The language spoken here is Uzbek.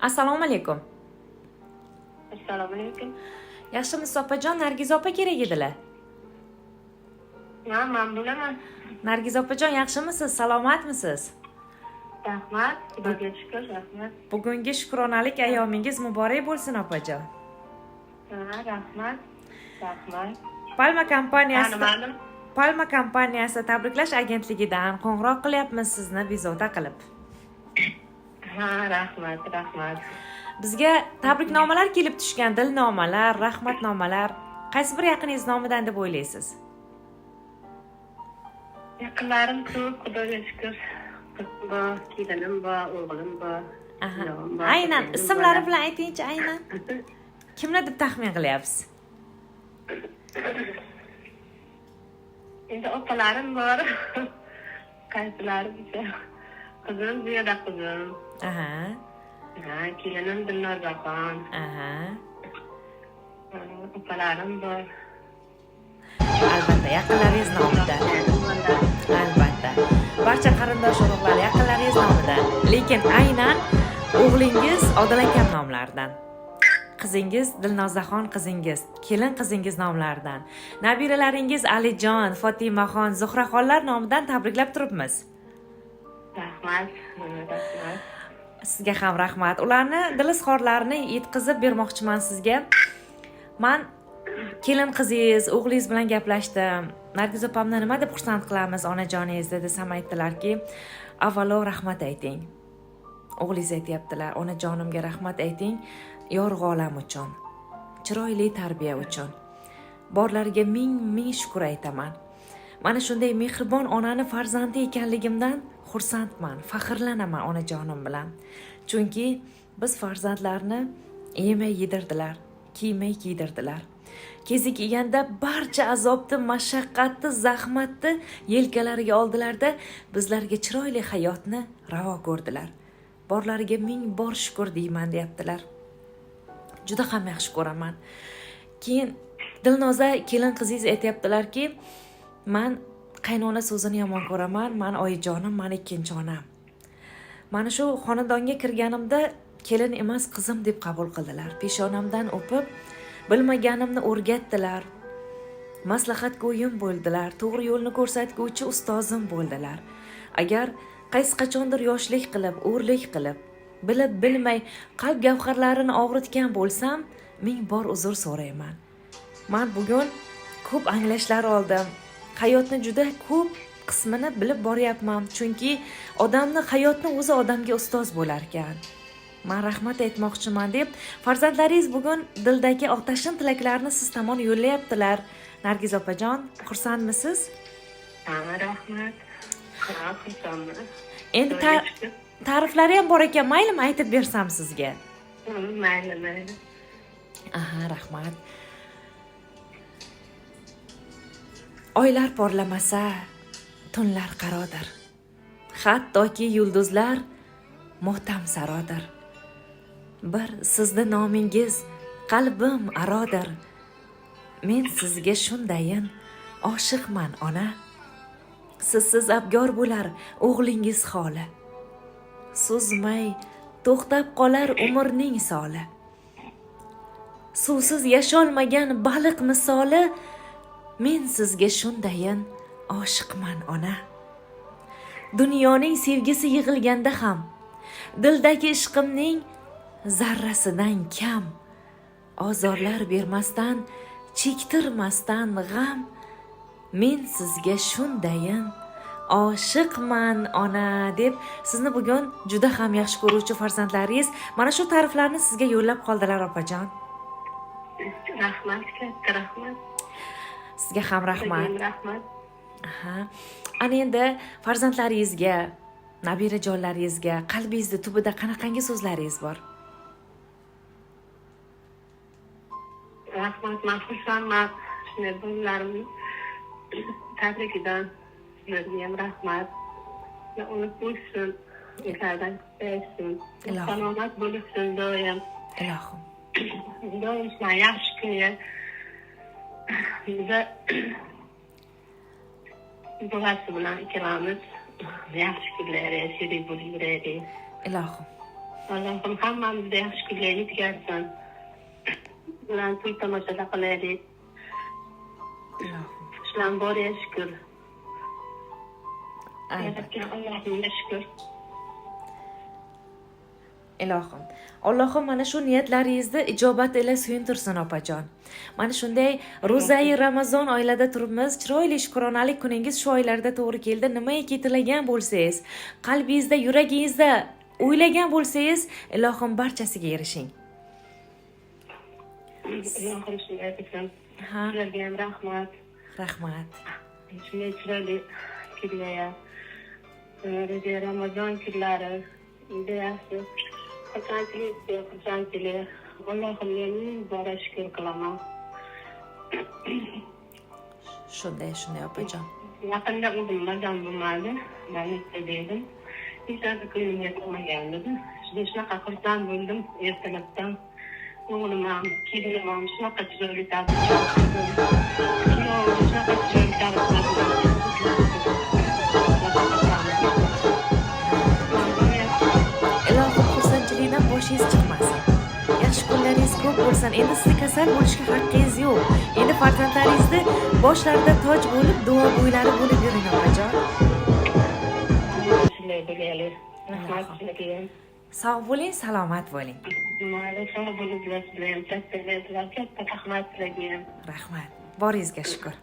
Assalomu alaykum. Assalomu alaykum. Yaxshimisiz, opajon? Nargiza opa kerak edilar. Ha, man bo'laman. Nargiza opajon, yaxshimisiz, salomatmisiz? Rahmat, Xudoga shukur, rahmat. Bugungi shukronalik ayyomingiz muborak bo'lsin, opajon. Ha, rahmat. Rahmat. Palma kompaniyasi Tanimadim. Palma kompaniyasi tabriklash agentligidan qo'ng'iroq qilyapmiz sizni bezovta qilib. Ha, rahmat, rahmat. Bizga tabriknomalar kelib tushgan, dilnomalar, rahmatnomalar. Qaysi bir yaqiningiz nomidan deb o'ylaysiz? Yaqinlarim ko'p, Xudoga shukur. Qizim bor, kelinim bor, o'g'lim bor. Aha. Kuyovim bor, Aynan qizinim ismlari bor. bilan aytingchi, aynan. Kimni deb taxmin qilyapsiz? Endi opalarim bor. Qaysilari desa? Qizim Ziyoda qizim. Aha. Ha, kelinim Dilnozaxon. Aha. Ha, opalarim bor. Albatta, yaqinlaringiz nomidan. Albatta. Barcha qarindosh urug'lar, yaqinlaringiz nomidan. Lekin aynan o'g'lingiz Odil akam nomlaridan. Qizingiz Dilnozaxon qizingiz, kelin qizingiz nomlaridan. Nabiralaringiz Alijon, Fotimaxon, Zuhraxonlar nomidan tabriklab turibmiz. Rahmat, rahmat. Sizga ham rahmat. Ularni dil izhorlarini yetkazib bermoqchiman sizga. Man kelin qizingiz, o'g'lingiz bilan gaplashdim. Nargiz opamni nima deb xursand qilamiz onajoningizni desam aytdilarki, avvalo rahmat ayting. O'g'lingiz aytyaptilar, onajonimga rahmat ayting, yorug' olam uchun, chiroyli tarbiya uchun. Borlariga ming ming shukr aytaman. Mana shunday mehribon onani farzandi ekanligimdan xursandman, faxrlanaman onajonim bilan. Chunki biz farzandlarni yemay yedirdilar, kiymay kiydirdilar. Kezi kelganda barcha azobni, mashaqqatni, zahmatni yelkalariga oldilarda bizlarga chiroyli hayotni ravo ko'rdilar. Borlariga ming bor shukr deyman deyaptilar. Juda ham yaxshi ko'raman. Keyin Dilnoza kelin qizingiz aytyaptilarki, man qaynona so'zini yomon ko'raman, man oyijonim, man ikkinchi onam. Mana shu xonadonga kirganimda kelin emas, qizim deb qabul qildilar. Peshonamdan o'pib, bilmaganimni o'rgatdilar. Maslahatgo'yim bo'ldilar, to'g'ri yo'lni ko'rsatguvchi ustozim bo'ldilar. Agar qaysi qachondir yoshlik qilib, o'rlik qilib, bilib bilmay qalb gavharlarini og'ritgan bo'lsam, ming bor uzr so'rayman. Man bugun ko'p anglashlar oldim. Hayotni juda ko'p qismini bilib boryapman, chunki odamni hayotni o'zi odamga ustoz bo'lar ekan. Man rahmat aytmoqchiman deb farzandlaringiz bugun dildagi otashin tilaklarni siz tomon yo'llayaptilar. Nargiz opajon, xursandmisiz? Ha, rahmat. Ha, xursandman. Endi Xudoga shukur. Ta'riflari ham bor ekan, maylimi aytib bersam sizga? Mayli, mayli. Aha, rahmat. Oylar porlamasa, tunlar qarodir. Hattoki yulduzlar motam sarodir. Bir sizni nomingiz qalbim arodir. Men sizga shundayin oshiqman ona. Sizsiz abgor bo'lar o'g'lingiz holi. Suzmay to'xtab qolar umrning soli. Suvsiz yasholmagan baliq misoli, men sizga shundayin oshiqman ona. Dunyoning sevgisi yig'ilganda ham dildagi ishqimning zarrasidan kam, ozorlar bermasdan, chektirmasdan g'am, men sizga shundayin oshiqman ona deb sizni bugun juda ham yaxshi ko'ruvchi farzandlaringiz mana shu ta'riflarni sizga yo'llab qoldilar opajon. Rahmat, katta rahmat. Sizga ham rahmat. Rahmat. Aha. Ana endi farzandlaringizga, nabirajonlaringizga qalbingizni tubida qanaqangi so'zlaringiz bor? Rahmat, men xursandman. Shunday bolalarimni tabrikidan sizlarga ham rahmat. Uni o'ssin, ulardan kutaysin. Salomat bo'lishsin doim. Ilohim. Doim sizlar yaxshi kunga. Biza duosi bilan ikkalamiz yaxshi kunlar, sherik bo'laveraylik. Ilohim. Allohim hammamizni yaxshi kunga yetkazsin. Bilan to'y tomoshalar qilaylik. Ilohim. Shularni boriga shukur. Albatta. Yaratgan Allohimga shukur. Ilohim, Allohim mana shu niyatlaringizni ijobat ila suyuntirsin, opajon. Mana shunday ro'zai Ramazon oylarida turibmiz. Chiroyli shukronalik kuningiz shu oylarda to'g'ri keldi. Nimaiki tilagan bo'lsangiz, qalbingizda, yuragingizda o'ylagan bo'lsangiz, ilohim, barchasiga erishing. Ilohim shunday qilsin. Ha. Sizlarga ham rahmat. Rahmat. Shunday chiroyli kunlar, ro'za Ramazon kunlari juda yaxshi. Xursandchilik, xursandchilik. Allohimga ming bora shukur qilaman. Shunday, shunday, opajon. Yaqinda o'zim mazam bo'lmadi. Больница da edim. Hech narsa ko'nglimga to'lmagan edi. Shunda shunaqa xursand bo'ldim ertalabdan. O'g'lim ham, kelinim ham shunaqa chiroyli tabrikladi. Kuyovim shunaqa chiroyli tabrikladi. Ilohim, xursandchilikdan boshingiz chiqmasin. Yaxshi kunlaringiz ko'p bo'lsin. Endi sizni kasal bo'lishga haqqingiz yo'q. Endi farzandlaringizni boshlarida toj bo'lib, duogo'ylari bo'lib yuring, opajon. Shunday bo'laylik. Rahmat sizlarga ham. Sog' bo'ling, salomat bo'ling. Mayli, sog' bo'linglar, sizlar ham katta, katta rahmat sizlarga ham. Rahmat. Boringizga shukur.